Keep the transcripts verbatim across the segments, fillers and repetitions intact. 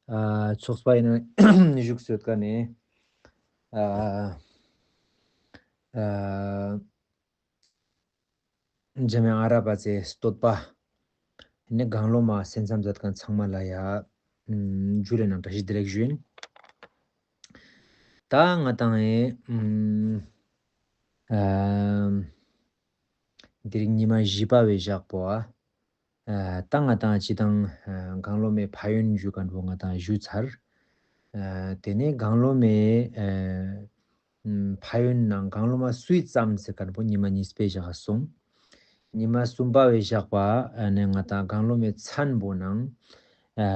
ཨ་ཚོགས་པ་ཡིན་ན་བཞུགས་སོད་ཀ་ནས་ཨ་ཨ་འཇམ་དབྱངས་ཨ་ར་པ་ཚེ་བསྟོད་པ་ནས་གང་བློ་མ་སེམས་ཙམ་མཛད་མཁན་ཚང་མ་ལ་ཡ་ཨམ་ཇུ་ལེ་ནང་བཀྲ་ཤིས་བདེ་ལེགས་ཞུ་ཡིན། ད་ང་དང་ཨེ་ཨམ་ཨ་འདིར་ཉི་མ་བཞི་པ་བའི་ཞག་པོ་ཨ། ཨ་ད་ང་དང་སྤྱི་བཏང་ཨ་གང་བློ་མའི་ཕན་ཡོན་ཞུ་མཁན་པོ་ང་དང་ཞུས་ཚར། ཨ་དེ་ནས་གང་བློ་མའི་ཨ་ཨམ་ཕན་ཡོན་ནང་གང་བློ་མ་སུས་བརྩམས་ཟེར་མཁན་པོ་ཉི་མ་གཉིས་པའི་ཞག་སོང་། ཉི་མ་གསུམ་པ་བའི་ཞག་པ་ཨ་ནས་ང་དང་གང་བློ་མའི་མཚན་པོ་ནང་ཨ་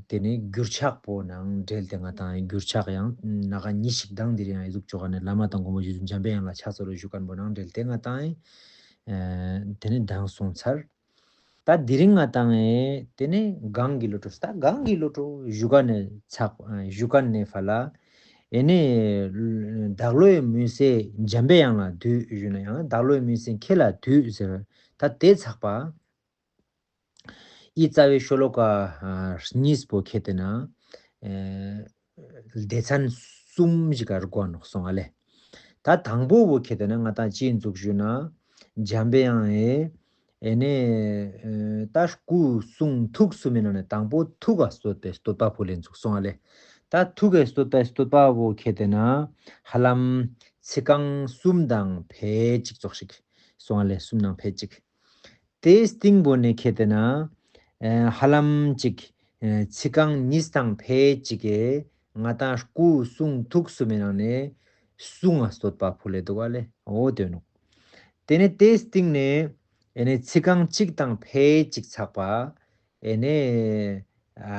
དེ་ནས་འགྱུར་ཕྱག་པོ་ནང་འབྲེལ་ཏེ་ང་དང་འགྱུར་ཕྱག་ཡང་ན་ག་ཉི་ཤིག་དང་འདིར་ཡང་ཨི་ཟུག་ཅོག་ག་ནས་བླ་མ་དང་མགོན་པོ་རྗེ་བཙུན་འཇམ་པའི་དབྱངས་ལ་ཕྱག་འཚལ་ལོ་ཞུ་མཁན་པོ་ནང་འབྲེལ་ཏེ་ང་དང་ཨེ་དེ་ནས་མདང་སོང་ཚར། ད་དེ་རིང་ང་དང་ཨེ་དེ་ནས་གང་གི་བློ་གྲོས། ད་གང་གི་བློ་གྲོས་ཞུ་མཁན་ནས་ཚགས་ཨ་ཞུ་མཁན་ནས་ཕར་ལ་ཨེ་ནས་བདག་བློའི་མུན་སེལ་འཇམ་པའི་དབྱངས་ལ་འདུད་ཞུ་ན་ཡང་བདག་བློའི་མུན་སེལ་ཁྱེད་ལ་འདུད་ཟེར། ད་དེ་ཚགས་པ་ཨི་རྩ་བའི་ཤོ་ལོ་ཀ་ཨ་གཉིས་པོ་ཁྱེད་དེ་ན་ཨེ་སྡེ་ཚན་གསུམ་ཞིག་ག་རུ་གོ་ནོག་སོང་ཨ་ལེ། ད་དང་པོ་བོ་ཁྱེད་དེ་ན་ང་དང་ཅི་འཛུགས་ཞུ་ན་འཇམ་པའི་དབྱངས་ཨེ་ཨེ་ནས་ཨེ་ད་སྐུ་གསུང་ཐུགས་གསུམ་མའི་ནང་ནས་དང་པོ་ཐུགས་ལ་བསྟོད་པའི་བསྟོད་པ་ཕུལ་ལེ་འཛུགས་སོང་ཨ་ལེ། ད་ཐུགས་ལ་བསྟོད་པའི་བསྟོད་པ་བོ་ཁྱེད་དེ་ན་ཧ་ལམ་ཚིག་རྐང་གསུམ་དང་ཕལ་གཅིག་ཙོགས་ཤིག་སོང་ཨ་ལེ། གསུམ་དང་ཕལ་གཅིག་དེའི་སྟེང་པོ་ནས་ཁྱེད་དེ་ན་ཨེ་ཧ་ལམ་གཅིག་ཨེ་ཚིག་རྐང་གཉིས་དང་ཕལ་གཅིག་གིས་ང་དང་སྐུ་གསུང་ཐུགས་གསུམ་མའི་ནང་ནས་གསུང་ང་བསྟོད་པ་ཕུལ་ལེ་འདུག་ག་ལེ། འོ་དེ་ནོག་དེ་ནས་དེའི་སྟེང་ནས་ཨེ་ནས་ཚིག་རྐང་གཅིག་དང་ཕལ་གཅིག་ཚགས་པ་ཨེ་ནས་ཨ་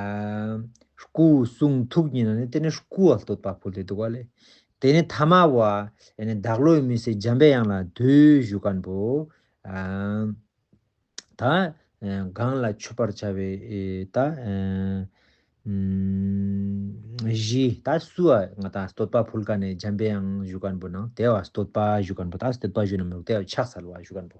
སྐུ་གསུང་ཐུགས་གཉིས་ནང་ནས་དེ་ནས་སྐུ་ལ་བསྟོད་པ་ཕུལ་ལེ་འདུག་ག་ལེ། དེ་ནས་ཐ་མ་བ་ཨེ་ནས་བདག་བློའི་མུན་སེལ་འཇམ་པའི་དབྱངས་ལ་འདུད་ཞུ་མཁན་པོ་ཨ་ད་ཨེ་གང་ལ་མཆོད་པར་བྱ་བའི་ཨེ་ད་ཨེ་ཨུམ་གཞི་ད་སུ་ཨ་ང་དང་བསྟོད་པ་ཕུལ་མཁན་ནས་འཇམ་པའི་དབྱངས་ཞུ་མཁན་པོ་ནང་དེ་བ་བསྟོད་པ་ཞུ་མཁན་པོ་ད་བསྟོད་པ་ཞུ་ན་མི་རུང་དེ་བ་ཕྱག་འཚལ་བ་ཞུ་མཁན་པོ་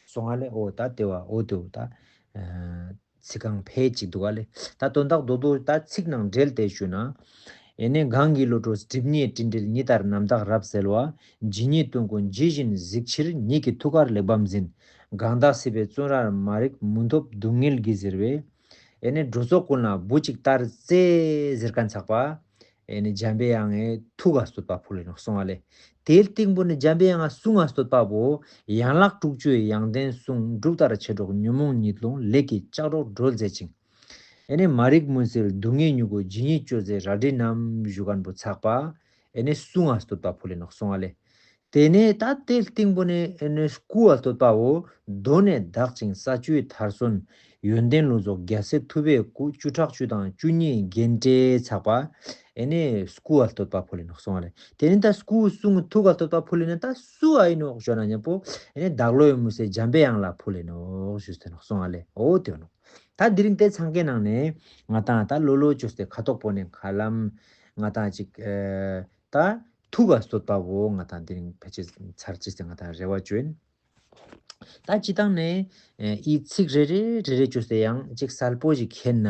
སོང་ཨ་ལེ། འོ་ད་དེ་བ་འོ་དེ་བ་ད་ཨེ་ཚིག་རྐང་ཕལ་གཅིག་འདུག་ག་ལེ། ད་དོན་དག་རྡོག་རྡོག་ད་ཚིག་ནང་འབྲེལ་ཏེ་ཞུ་ན། ཨེ་ནས་གང་གི་བློ་གྲོས་སྒྲིབ་གཉིས་སྤྲིན་བྲལ་ཉི་ལྟར་རྣམ་དག་རབ་གསལ་བ། ཇི་སྙེད་དོན་ཀུན་ཇི་བཞིན་གཟིགས་ཕྱིར་ཉིད་ཀྱི་ཐུགས་ཀར་གླེགས་བམ་འཛིན། གང་དག་སྲིད་པའི་བཙོན་རར་མ་རིག་མུན་ཐོབ་སྡུག་བསྔལ་གྱིས་གཟིར་བའི། ཨེ་ནས་འགྲོ་ཚོགས་ཀུན་ལ་བུ་གཅིག་ལྟར་བརྩེ་ཟེར་མཁན་ཚགས་པ། ཨེ་ནས་འཇམ་པའི་དབྱངས་ཐུགས་ལ་བསྟོད་པ་ཕུལ་ལེ་ནོག་སོང་བ་ལེ། དེའི་སྟེང་པོ་ནས་འཇམ་པའི་དབྱངས་གསུང་ང་བསྟོད་པ་པོ། ཡན་ལག་དྲུག་ཅུའི་ཡང་ལྡན་གསུང་སྒྲུབ་ལྟར་མཆེད་གྲོགས་ཉོན་མོངས་ཉིད་རླུང་ལས་ཀྱི་ལྕགས་སྒྲོག་སྒྲོལ་མཛད་ཅིང་། ཨེ་ནས་མ་རིག་མུན་སེལ་སྡུག་བསྔལ་མྱུ་གུ་ཇི་སྙེད་གཅོད་མཛད་རལ་གྲི་བསྣམས་ཞུ་མཁན་པོ་ཚགས་པ། ཨེ་ནས་གསུང་ང་བསྟོད་པ་ཕུལ་ལེ་ནོག་སོང་བ་ལེ། དེ་ནས་ད་དེའི་སྟེང་པོ་ནས་ཨེ་ནས་སྐུ་ལ་བསྟོད་པའོ། གདོད་ནས་དག་ཅིང་ས་བཅུའི་མཐར་སོན། ཡོན་ཏན་ལུས་རྫོགས་རྒྱལ་སྲས་ཐུབ་པའི་སྐུ། བཅུ་ཕྲག་བཅུ་དང་བཅུ་གཉིས་རྒྱན་སྤྲས་ཚགས་པ། ཨེ་ནས་སྐུ་ལ་བསྟོད་པ་ཕུལ་ལེ་ནོག་སོང་བ་ལེ། དེ་ནས་ད་སྐུ་གསུང་ཐུགས་ལ་བསྟོད་པ་ཕུལ་ལེ་ན་ད་སུ་ཨ་ཡིན་ནོག་ཞུ་ན་མཉམ་པོ་ཨེ་ནས་བདག་བློའི་མུན་སེལ་འཇམ་པའི་དབྱངས་ལ་ཕུལ་ལེ་ནོག་ཞུས་ཏེ་ནོག་སོང་བ་ལེ། འོ་དེ་ནོག་ད་དེ་རིང་དེ་ཚང་ཀའི་ནང་ནས་ང་དང་ད་ལོ་ལོ་ཅོས་ཏེ་ཁ་ཐོག་པོ་ནས་ཁ་ལམ་ང་དང་ཅིག་ཨེ་ད་ཐུགས་ལ་བསྟོད་པ་བོ་ང་དང་དེ་རིང་ཕལ་ཆེར་ཚར་ཅེས་ཏེ་ང་དང་རེ་བ་བཅོལ། ད་སྤྱི་བཏང་ནས་ཨེ་ཨི་ཚིག་རེ་རེ་རེ་རེ་བཅོས་ཏེ་ཡང་ཅིག་གསལ་པོ་ཞིག་མཁྱེན་ན།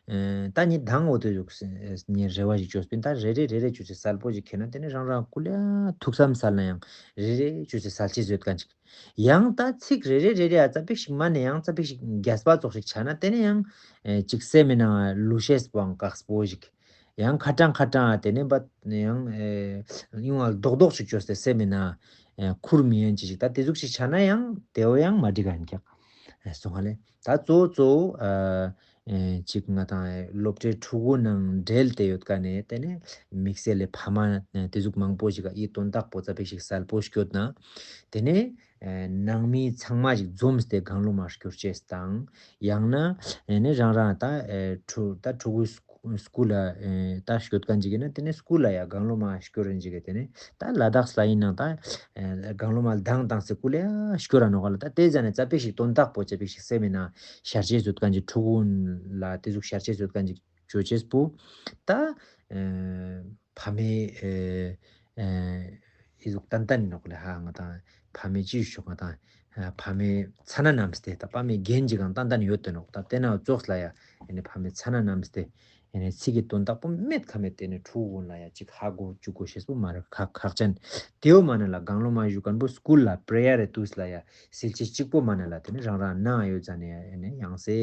ཨེ་ད་ནི་དང་འོ་དོ་ཡོད་ངས་རེ་བ་ཞིག་བཅོས་པིན། ད་རེ་རེ་རེ་རེ་བཅོས་ཏེ་གསལ་པོ་ཞིག་མཁྱེན་ན་དེ་ནི་རང་རང་ཀུ་ལེ་ཐུགས་བསམ་གསལ་ན་ཡང་རེ་རེ་བཅོས་ཏེ་གསལ་ཅེས་ཡོད་མཁན་ཅིག་ཡང་ད་ཚིག་རེ་རེ་རེ་རེ་ཨ་ཙ་པིག་ཞིག་མ་ནས་ཡང་ཙ་པིག་ཞིག་རྒྱས་པ་ཙོགས་ཞིག་ཆགས་ན་དེ་ནས་ཡང་ཨེ་ཅིག་སེམས་མི་ནང་ལུས་ཤེས་པོའང་དཀགས་པོ་ཞིག་ཡང་ཁ་གྲང་ཁ་གྲང་ཨ་དེ་ནས་པ་ཡང་ཨེ་ཡོང་ཨ་རྡོག་རྡོག་ཞིག་བཅོས་ཏེ་སེམས་མི་ནང་ཨེ་ཁུར་མི་ཡོང་ཅི་ཞིག་ད་དེ་ཟུག་ཞིག་ཆགས་ན་ཡང་དེ་བོ་ཡང་མ་འགྲིག་ག་ཡིན་ཀྱག་ཨེ་སོང་ཧ་ལེ། ད་གཙོ་བོ་གཙོ་བོ་ཨ། ཨེ་གཅིག་ང་དང་སློབ་གྲྭའི་ཕྲུ་གུ་ནང་འབྲེལ་ཏེ་ཡོད་མཁན་ནས་དེ་ནས་དམིགས་བསལ་ལས་ཕ་མ་ཨེ་དེ་ཟུག་མང་པོ་ཞིག་ག་ཨི་དོན་དག་པོ་ཙ་པིག་ཞིག་གསལ་པོ་སྐྱོད་ན། དེ་ནས་ཨེ་ནང་མི་ཚང་མ་ཞིག་འཛོམས་ཏེ་གང་བློ་མ་སྐྱོར་ཅེས་དང་། ཡང་ན་ཨེ་ནས་རང་རང་ད་ཨེ་ཕྲུ་ད་ཕྲུ་གུ་སྐུ་སྐུ་ལ་ཨེ་ད་སྐྱོད་མཁན་ཅིག་ཡིན་ན་དེ་ནས་སྐུ་ལ་ཡ་གང་བློ་མ་སྐྱོར་རིན་ཅིག་གི་དེ་ནས་ད་ལ་དྭགས་ལ་ཡིན་ན་ད་ཨེ་གང་བློ་མ་ལྡང་དང་སེ་སྐུ་ལ་ཡ་སྐྱོར་ར་ནོ་ག་ལ་ད་དེ་ཟ་ནས་ཙ་པིག་ཞིག་དོན་དག་པོ་ཙ་པིག་ཞིག་སེམས་མི་ནང་ཤར་ཅེས་ཡོད་མཁན་ཅིག་ཕྲུ་གུ་ལ་དེ་ཟུག་ཤར་ཅེས་ཡོད་མཁན་ཅིག་བཅོ་ཅེས་པོ། ད་ཨེ་ཕ་མའི་ཨེ་ཨེ་ཨི་ཟུག་ཏན་ཏན་ནོག་ལེ་ཧ་ང་དང་ཕ་མའི་ཅི་ཞུ་ང་དང་ཨེ་ཕ་མའི་ཚ་ན་རྣམས་ཏེ་ད་ཕ་མའི་འགན་ཅིག་གང་ཏན་ཏན་ཡོད་དེ་ནོག་ད་དེ་ན་ཙོགས་ལ་ཡ་ཨེ་ནི་ཕ་མའི་ཚ་ན་རྣམས་ཏེ་ ཨེ་ནས་ཚིག་གི་དོན་དག་པོ་མེད་ཁ་མེད་དེ་ནས་ཕྲུ་གུ་ཀུན་ལ་ཡ་ཅིག་ཧ་གོ་བཅུག་དགོས་ཤེས་པོ་མ་རེད། ཁག་ཁག་ཅན་དེའོ་མ་ནི་ལ་གང་ལོ་མ་ཞུ་མཁན་པོ་སྐུལ་ལ་པྲེ་ཡར་རེ་དུས་ལ་ཡ་སིལ་ཆས་གཅིག་པོ་མ་ནི་ལ་དེ་ནས་རང་རང་ནང་ཡོད་ཙ་ནས་ཨེ་ནས་ཡང་སེ་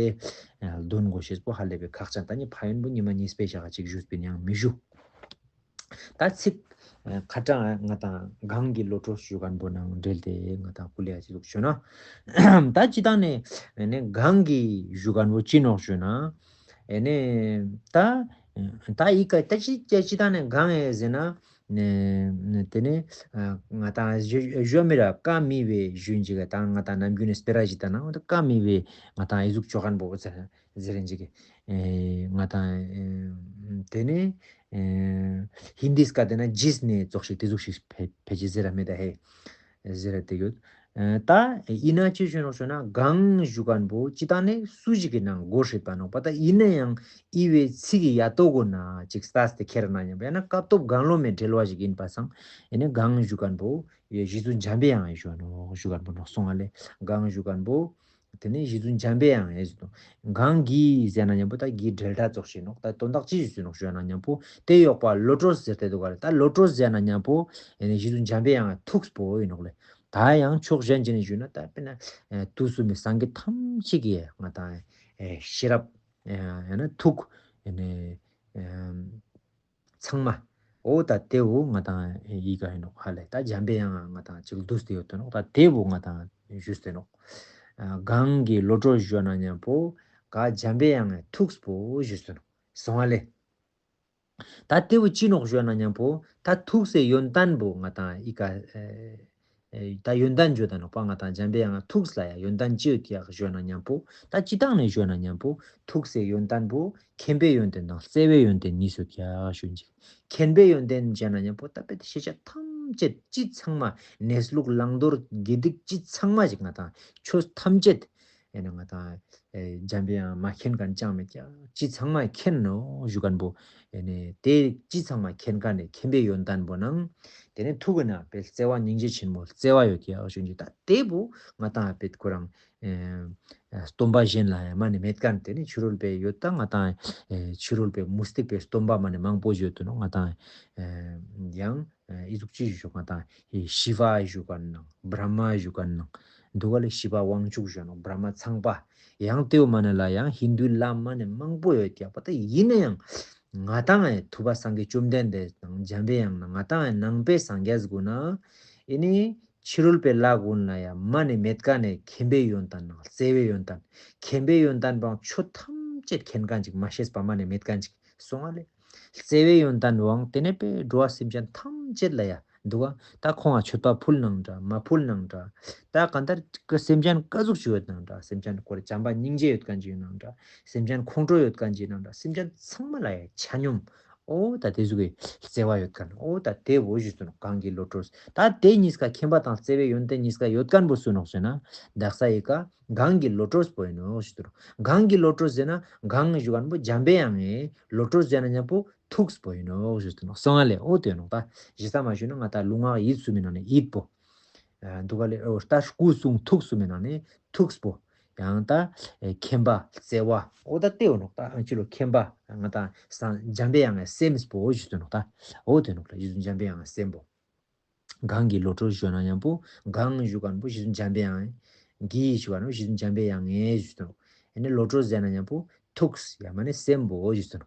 འདོན་དགོས་ཤེས་པོ་ཧ་ལས་པའི་ཁག་ཅན། ད་ནི་ཕ་ཡོན་པོ་ཉི་མ་གཉིས་པའི་ཞག་གཅིག་ཞུས་པའི་ཡང་མི་ཞུ། ད་ཚིག་ཁ་གྲངས་ང་དང་གང་གི་བློ་གྲོས་ཞུ་མཁན་པོ་ནང་འབྲེལ་ཏེ་ང་དང་ཀུ་ལེ་ཡ་ཅི་ལུགས་ཞུ་ན། ད་ཅི་དང་ནས་ནས་གང་གི་ཞུ་མཁན་པོ་ཅི་ནོག་ཞུ་ན། ཨེ་ནས་ད་ད་ཡི་ག་ད་ཅི་ཅི་ཅི་དང་ནས་གང་ཨེ་ཟེར་ན། ནས་དེ་ནས་ང་དང་ཞུ་མི་ར་ཀ་མི་བའི་ཞུན་ཅིག་ག་ད་ང་དང་ནམ་རྒྱུན་ནས་སྤེ་ར་ཞིག་ད་ན་ཀ་མི་བའི་ང་དང་ཨེ་ཟུག་ཆོ་མཁན་པོ་ཟེར། ཟེར་རན་ཅིག་ཨེ་ང་དང་ཨེ་དེ་ནས་ཨེ་ཧིན་དིས་ཀ་དེ་ན་ཇིས་ནས་ཙོགས་ཤིག་དེ་ཟུག་ཤིག་ཕལ་ཕལ་ཆེར་ཟེར་ར་མེད་ད་ཧེ། ཟེར་ར་དེ་ཡོད། ཨེ་ད་ཡིན་ན་ཅི་ཞུ་ནོག་ཞུ་ན་གང་ཞུ་མཁན་པོ་ཅི་ད་ནས་སུ་ཞིག་གི་ནང་གོ་ཧྲིད་པ་ནོག་པ། ད་ཡིན་ན་ཡང་ཨི་བའི་ཚིག་གི་ཡ་ཏོ་གོ་ན་ཅིག་སྟ་སྟེ་ཁྱེར་ན་ཡང་ཡང་ན་སྐབས་ཐོབ་གང་ལོ་མེད་འབྲེལ་བ་ཞིག་ཡིན་པ་སང་ཨེ་ནས་གང་ཞུ་མཁན་པོ་ཡེ་གཞི་བཙུན་འཇམ་པའི་དབྱངས་ཞུ་ནོག་ཞུ་མཁན་པོ་ནོག་སོང་ང་ལས་གང་ཞུ་མཁན་པོ། དེ་ནས་གཞི་བཙུན་འཇམ་པའི་དབྱངས་ཡིན་ཟེར་དང་། གང་གིས་ཟེར་ན་མཉམ་པོ་ད་གི་འབྲེལ་སྒྲ་ཙོགས་ཤིག་ནོག་ད་དོན་དག་ཅི་ཞིག་ཟེར་ནོག་ཞུ་ན་མཉམ་པོ་དེ་ཡོག་པ་བློ་གྲོས་ཟེར་ཏེ་འདུག་ག་ལ། ད་བློ་གྲོས་ཟེར་ན་མཉམ་པོ་ཡེ་ནས་གཞི་བཙུན་འཇམ་པའི་དབྱངས་ཐུགས་པོ་ཡིན་ནོག་ལེ། ད་ཡང་ཕྱོགས་གཞན་ཅི་ནས་ཞུས་ན་ད་དཔེར་ན་དུས་གསུམ་པའི་སངས་རྒྱས་ཐམས་ཅད་ཀྱི་ང་དང་ཤེས་རབ་ཡང་ན་ཐུགས་ཡེ་ནས་ཚང་མ། འོ་ད་དེ་བོ་ང་དང་ཡི་ག་ཡིན་ནོག་ཧ་ལས། ད་འཇམ་པའི་དབྱངས་ང་དང་ཅིག་བསྡུས་ཏེ་ཡོད་དོ་ནོག་ད་དེ་བོ་ང་དང་ཞུས་ཏེ་ནོག་གང་གི་བློ་གྲོས་ཞུ་ན་མཉམ་པོ་ག་འཇམ་པའི་དབྱངས་ཐུགས་པོ་ཞུས་ཏེ་ནོག་སོང་ང་ལས། ད་དེ་བོ་ཅི་ནོག་ཞུ་ན་མཉམ་པོ་ད་ཐུགས་སའི་ཡོན་ཏན་བོ་ང་དང་ཡི་ག་ད་ཡོན་ཏན་བརྗོད་ད་ནོག་པ། ང་དང་འཇམ་པའི་དབྱངས་ཐུགས་ལ་ཡང་ཡོན་ཏན་ཅི་ཡོད་ཀྱག་ཞུ་ན་མཉམ་པོ་ད་ཅི་དང་ནས་ཞུ་ན་མཉམ་པོ་ཐུགས་སའི་ཡོན་ཏན་བོ་མཁྱེན་པའི་ཡོན་ཏན་དང་བརྩེ་བའི་ཡོན་ཏན་གཉིས་ཡོད་ཀྱག་ཞུ་ཅིག་མཁྱེན་པའི་ཡོན་ཏན་ཞུ་ན་མཉམ་པོ་ད་དཔེ་ཤེས་བྱ་ཐམས་ཅད་ཅི་ཚང་མ་གནས་ལུགས་བླང་དོར་དགེ་སྡིག་ཅི་ཚང་མ་ཞིག་ང་དང་ཆོས་ཐམས་ཅད་ཨེ་ནས་ང་དང་ཨེ་འཇམ་པའི་དབྱངས་མ་མཁྱེན་མཁན་ཅང་མེད་ཀྱག་ཅི་ཚང་མ་མཁྱེན་ནོག་ཞུ་མཁན་པོ། ཨེ་ནས་དེ་ཅི་ཚང་མ་མཁྱེན་མཁན་ནས་མཁྱེན་པའི་ཡོན་ཏན་པོ་ནང་དེ་ནས་ཐུགས་ཀྱི་ནང་དཔེ་བརྩེ་བ་སྙིང་རྗེ་ཆེན་མོ་བརྩེ་བ་ཡོད་ཀྱག་ཞུ་ཅིག་ད་དེ་བོ་ང་དང་དཔེ་ཁོ་རང་ཨེ་སྟོན་པ་གཞན་ལ་ཡང་མ་ནས་མེད་མཁན་དེ་ནས་ཕྱི་རོལ་པའི་ཡོད་ད་ང་དང་ཨེ་ཕྱི་རོལ་པའི་མུ་སྟེགས་པའི་སྟོན་པ་མ་ནས་མང་པོ་ཡོད་དུ་ནོག་ང་དང་ཨེ་ཡང་ཨེ་ཨི་ཟུག་ཅི་ཞུ་ང་དང་ཨེ་ཤི་བ་ཞུ་མཁན་ནང་བྷྲ་མ་ཞུ་མཁན་ནང་འདུག་ག་ལས་ཤི་བ་དབང་ཕྱུག་ཞུ་ནོག་བྷྲ་མ་ཚངས་པ། ཡང་དེའུ་མ་ནི་ལ་ཡང་ཧིན་དུའི་བླ་མ་ནི་མང་པོ་ཡོད་ཀྱག་པ། ད་ཡིན་ན་ཡང་ང་དང་ཨེ་ཐུབ་པ་སངས་རྒྱས་བཅོམ་ལྡན་འདས་དང་འཇམ་པའི་དབྱངས་ན་ང་དང་ཨེ་ནང་པའི་སངས་རྒྱས་ཀུན་ན་ཨེ་ནི་ཕྱི་རོལ་པའི་ལྷ་ཀུན་ལ་ཡང་མ་ནས་མེད་མཁན་ནས་མཁྱེན་པའི་ཡོན་ཏན་ནང་བརྩེ་བའི་ཡོན་ཏན་མཁྱེན་པའི་ཡོན་ཏན་པའང་ཆོས་ཐམས་ཅད་མཁྱེན་མཁན་ཅིག་མ་ཤེས་པ་མ་ནས་མེད་མཁན་ཅིག་སོང་ང་ལས། བརྩེ་བའི་ཡོན་ཏན་བོའང་དེ་ནས་དཔེ་འགྲོ་བ་སེམས་ཅན་ཐམས་ཅད་ལ་ཡ་འདུག་ག་ད་ཁོང་ང་མཆོད་པ་ཕུལ་ནང་འདྲ་མ་ཕུལ་ནང་འདྲ། ད་གང་ལྟར་ཀ་སེམས་ཅན་ཀ་ཟུག་ཅིག་ཡོད་ནང་འདྲ། སེམས་ཅན་ཁོར་བྱམས་པ་སྙིང་རྗེ་ཡོད་མཁན་ཅིག་ཡོད་ནང་འདྲ། སེམས་ཅན་ཁོང་ཁྲོ་ཡོད་མཁན་ཅིག་ནང་འདྲ། སེམས་ཅན་ཚང་མ་ལ་ཡ་ཆ་སྙོམས། འོ་ད་དེ་ཟུག་གི་བརྩེ་བ་ཡོད་མཁན། འོ་ད་དེ་བོ་ཞུས་སོང་གང་གི་བློ་གྲོས། ད་དེ་གཉིས་ཀ་མཁྱེན་པ་དང་བརྩེ་བའི་ཡོན་ཏན་གཉིས་ཀ་ཡོད་མཁན་པོ་སུ་ནོག་ཟེར་ན་དག་ས་ཡི་ག་གང་གི་བློ་གྲོས་པོ་ཡིན་ནོག་ཞུས་སོང་། གང་གི་བློ་གྲོས་ཟེར་ན་གང་ཞུ་མཁན་པོ་འཇམ་པའི་དབྱངས་ངའི་བློ་གྲོས་ཟེར་ན་མཉམ་པོ་ཐུགས་པོ་ཡིན་ནོག་ཞུས་ཏེ་ནོག་སོང་ང་ལས། འོ་དེ་ནོག་ད་ཞེ་ས་མ་ཞུས་ན་ང་ད་ལུས་ངག་ཡིད་གསུམ་མི་ནང་ནས་ཡིད་པོ། ཨ་འདུག་ག་ལས། འོ་ད་སྐུ་གསུང་ཐུགས་གསུམ་མི་ནང་ནས་ཐུགས་པོ། ཡང་ད་ཨེ་མཁྱེན་པ་བརྩེ་བ། འོ་ད་དེ་འོ་ནོག་ད་ཨ་ཅི་ལོ་མཁྱེན་པ་ང་ད་སང་འཇམ་པའི་དབྱངས་ངའི་སེམས་པོ་ཞུས་ཏེ་ནོག་ད་འོ་དེ་ནོག་ལ་ཞུས་ཏེ་འཇམ་པའི་དབྱངས་ངའི་སེམས་པོ། གང་གི་བློ་གྲོས་ཞུ་ན་མཉམ་པོ་གང་ཞུ་མཁན་པོ་ཞུ་འཇམ་པའི་དབྱངས། གི་ཞུ་མཁན་པོ་ཞུ་འཇམ་པའི་དབྱངས་ངའི་ཞུ་དོ། ཨེ་ནི་བློ་གྲོས་ཟེར་ན་མཉམ་པོ་ཐུགས་ཡ་མ་ནི་སེམས་པོ་ཞུ་དོ།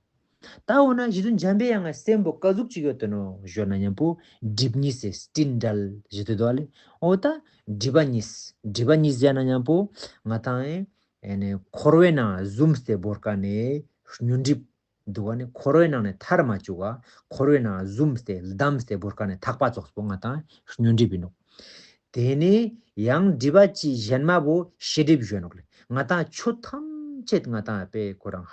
ད་འོ་ན་ཞུ་འཇམ་པའི་དབྱངས་ངའི་སེམས་པོ་ཀ་ཟུག་ཅིག་ཡོད་དོ་ནོ་ཞུ་ན་མཉམ་པོ་སྒྲིབ་གཉིས་སེ་སྤྲིན་བྲལ་ཞུ་དོ་དོ་ལེ། འོ་ད་སྒྲིབ་པ་གཉིས་སྒྲིབ་པ་གཉིས་ཟེར་ན་མཉམ་པོ་ང་དང་ཨེ་ནི་འཁོར་བའི་ནང་འཛུམ་སྟེ་བོར་ཀ་ནས་ཉོན་སྒྲིབ། འདུག་ག་ནི་འཁོར་བའི་ནང་ནས་ཐར་མ་བཅུག་ག་འཁོར་བའི་ནང་འཛུམ་སྟེ་བསྡམས་ཏེ་བོར་ཀ་ནས་ཐག་པ་ཙོགས་པོ་ང་དང་ཉོན་སྒྲིབ་ཡིན་ནོག་དེ་ནས་ཡང་སྒྲིབ་པ་ཅི་གཞན་མ་བོ་ཤེས་སྒྲིབ་ཞུ་ནོག་ལེ། ང་དང་ཆོས་ཐམས་ཅད་ང་དང་དཔེ་ཁོ་རང་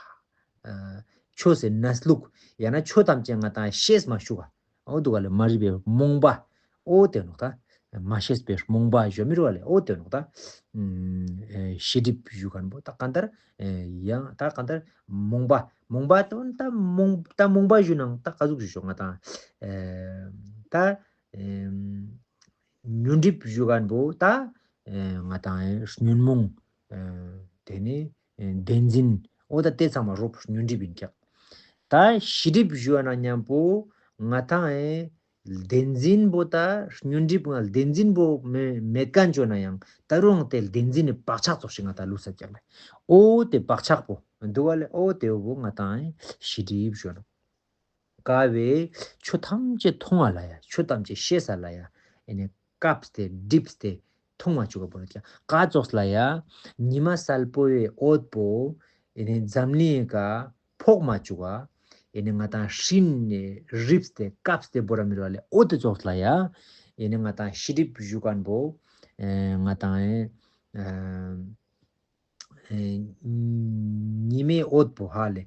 ཨ་ཆོས་སེ་གནས་ལུགས་ཡང་ན་ཆོས་ཐམས་ཅད་ང་དང་ཤེས་མ་བཅུག་ག་འོ་འདུག་ག་ལེ། མ་རིག་པའི་རྨོངས་པ། འོ་དེ་ནོག་ད། མ་ཤེས་པའི་རྨོངས་པ་ཞུ་མི་རུ་བ་ལེ། འོ་དེ་ནོག་ད། ཤེས་སྒྲིབ་ཞུ་མཁན་པོ་ད་གང་ལྟར་ཡང་ད་གང་ལྟར་རྨོངས་པ་རྨོངས་པ་དོན་ད་རྨོངས་ད་རྨོངས་པ་ཞུ་ནང་ད་ག་ཟུག་ཞུ་ཞོག་ང་དང་ད་ཉོན་སྒྲིབ་ཞུ་མཁན་པོ་ད་ང་དང་ཉོན་མོངས་དེ་ནས་བདེན་འཛིན་འོ་ད་དེ་ཚང་མ་རོབ་ཉོན་སྒྲིབ་ཡིན་ཀྱག་ད་ཤེས་སྒྲིབ་ཞུ་བ་ན་མཉམ་པོ་ང་ཏང་ཨེ་བདེན་འཛིན་པོ་ད་ཉོན་སྒྲིབ་ང་བདེན་འཛིན་པོ་མེ་མེད་མཁན་བཅོས་ན་ཡང་ད་རུང་དེ་བདེན་འཛིན་ནི་བག་ཆགས་ཙོགས་ཤིག་ང་ཏང་ལུས་ས་ཀྱག་ལེ། ཨོ་དེ་བག་ཆགས་པོ་འདུག་ག་ལེ། ཨོ་དེ་བོ་ང་ཏང་ཨེ་ཤེས་སྒྲིབ་ཞུ་ནོག་ཀ་བས་ཆོས་ཐམས་ཅད་མཐོང་བ་ལ་ཡ། ཆོས་ཐམས་ཅད་ཤེས་ས་ལ་ཡ། ཨེ་ནས་བཀབ་སྟེ་སྒྲིབ་སྟེ་མཐོང་བ་བཅོ་ག་བོ་ལ་ཀ་ཙོགས་ལ་ཡ། ཉི་མ་གསལ་པོའི་འོད་པོ་ཨེ་ནས་འཛམ་གླིང་ག་ཕོག་མ་བཅོ་ག་ཨེ་ནས་ང་ཏང་སྤྲིན་ནས་རིབ་སྟེ་བཀབ་སྟེ་བོ་ར་མི་ར་ལེ། ཨོ་དེ་ཙོགས་ལ་ཡ། ཨེ་ནས་ང་ཏང་ཤེས་སྒྲིབ་ཞུ་མཁན་བོ་ཨེ་ང་ཏང་ཨེ། ཉི་མའི་འོད་པོ་ཧ་ལེ།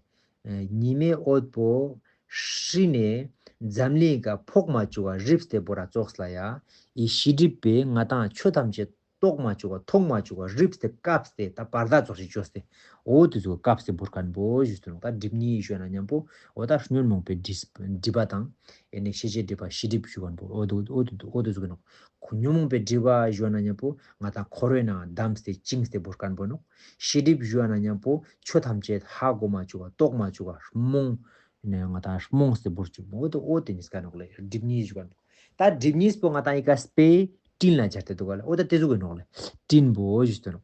ཉི་མའི་འོད་པོ་སྤྲིན་ནས་འཛམ་གླིང་ག་ཕོག་མ་བཅོ་ག་རིབ་སྟེ་བོ་ར་ཙོགས་ལ་ཡ། ཨི་ཤེས་སྒྲིབ་པས་ང་ཏང་ཆོས་ཐམས་ཅད་རྟོགས་མ་བཅོ་ག་མཐོང་མ་བཅོ་ག་རིབ་སྟེ་བཀབ་སྟེ་ད་བར་ད་ཙོགས་ཤིག་བཅོས་ཏེ། ཨོ་དེ་ཙོགས་བཀབ་སྟེ་བོར་མཁན་བོ་ཞུས་ཏེ་ནོག་ད་སྒྲིབ་གཉིས་ཞུ་ན་མཉམ་པོ་ཨོ་ད་ཉོན་མོངས་པའི་སྒྲིབ་སྒྲིབ་པ་དང་ཨེ་ནས་ཤེས་བྱའི་སྒྲིབ་པ་ཤེས་སྒྲིབ་ཞུ་མཁན་བོ་ཨོ་དེ་ཨོ་དེ་ཨོ་དེ་ཙོགས་ཀྱི་ནོག་ཁོ་ཉོན་མོངས་པའི་སྒྲིབ་པ་ཞུ་ན་མཉམ་པོ་ང་ཏང་འཁོར་བའི་ནང་བསྡམས་ཏེ་བཅིངས་ཏེ་བོར་མཁན་བོ་ནོག་ཤེས་སྒྲིབ་ཞུ་ན་མཉམ་པོ་ཆོས་ཐམས་ཅད་ཧ་གོ་མ་བཅོ་ག་རྟོགས་མ་བཅོ་ག་རྨོངས་ནས་ང་ཏང་རྨོངས་ཏེ་བོར་བཅུག་མོ་དེ་ཨོ་དེ་ཉིས་ཀ་ནོག་ལེ། སྒྲིབ་གཉིས་ཞུ་ག་ནོག་ད་སྒྲིབ་གཉིས་པོ་ང་ཏང་ཨི་ཀ་སྤེ་སྤྲིན་ལ་སྦྱར་ཏེ་འདུག་ག་ལེ། ཨོ་ད་དེ་ཟུག་གི་ནོག་ལེ། སྤྲིན་པོ་ཞུས་ཏེ་ནོག་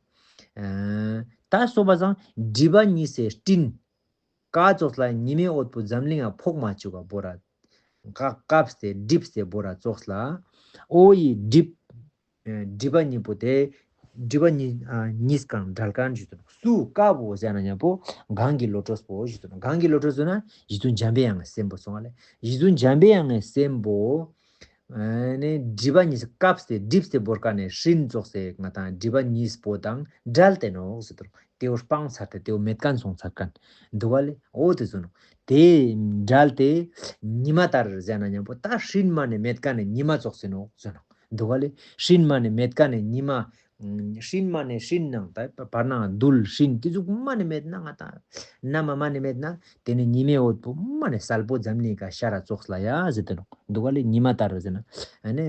ད་སོ་པ་སང་སྒྲིབ་པ་གཉིས་སེ་སྤྲིན། ཀ་ཙོགས་ལ་ཉི་མའི་འོད་པོ་འཛམ་གླིང་ང་ཕོག་མ་བཅུག་ག་བོ་ར། ཀ་བཀབ་སྟེ་སྒྲིབ་སྟེ་བོ་ར་ཙོགས་ལ། ཨོ་ཡི་སྒྲིབ། ཨེ་སྒྲིབ་པ་གཉིས་པོ་དེ། སྒྲིབ་པ་གཉིས་ཨ་གཉིས་གང་འབྲེལ་མཁན་ཞུ་དོ། སུ་ཀ་བོ་ཟེར་ན་མཉམ་པོ་གང་གི་བློ་གྲོས་པོ་ཞུ་དོ། གང་གི་བློ་གྲོས་ཟེར་ན་རྗེ་བཙུན་འཇམ་པའི་དབྱངས་སེམས་པོ་སོང་བ་ལེ། རྗེ་བཙུན་འཇམ་པའི་དབྱངས་སེམས་པོ། ཨ་ནི་སྒྲིབ་པ་གཉིས་སུ་བཀབ་སྟེ་སྒྲིབ་སྟེ་བོར་ཀ་ནས་སྤྲིན་ཙོགས་སེ་ང་ཏང་སྒྲིབ་པ་གཉིས་པོ་དང་འབྲེལ་ཏེ་ནོག་ཟེར་དོ། དེའུ་སྤང་ཚར་ཏེ་དེའུ་མེད་མཁན་སོང་ཚར་མཁན་འདུག་བ་ལེ། ཨོ་དེ་ཟུག་ནོག་དེ་འབྲེལ་ཏེ་ཉི་མ་ལྟར་ཟེར་ན་མཉམ་པོ་ད་སྤྲིན་མ་ནས་མེད་མཁན་ནས་ཉི་མ་ཙོགས་སེ་ནོག་ཟེར་ནོག་འདུག་བ་ལེ། སྤྲིན་མ་ནས་མེད་མཁན་ནས་ཉི་མ། སྤྲིན་མ་ནས་སྤྲིན་ནང་ད་བར་ནང་རྡུལ་སྤྲིན་དེ་ཟུག་མ་ནས་མེད་ན་ང་ཏང་ན་མ་མ་ནས་མེད་ན། དེ་ནས་ཉི་མའི་འོད་པོ་མ་ནས་གསལ་པོ་འཛམ་གླིང་ག་ཤར་ར་ཙོགས་ལ་ཡ་ཟེར་ཏེ་ནོག་འདུག་ག་ལེ། ཉི་མ་ལྟར་ཟེར་ན་ཨ་ནི།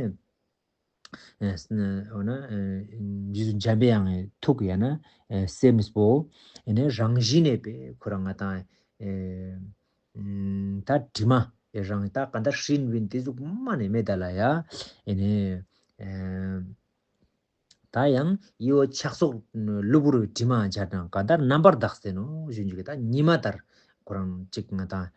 ཨ་ནི། འཇམ་པའི་དབྱངས་ཐུགས་ཡ་ན་སེམས་པོ་ཨ་ནི་རང་བཞིན་ནས་པའི་ཁོ་རང་ང་ཏང་ད་དྲི་མ་རང་ད་ག་འདྲ་སྲིན་བིན་དེ་ཟུག་མ་ནས་མེད་ད་ལ་ཡ་ཨ་ནི། ད་ཡང་ཡིའོ་ཆགས་སོགས་གློ་བུར་བའི་དྲི་མ་སྦྱར་ནའང་གང་ལྟར་རྣམ་པར་དག་སྟེ་ནོ་ཞུ་རྒྱུ་གི་ད་ཉི་མ་ལྟར་ཁོ་རང་གཅིག་ང་ཏང་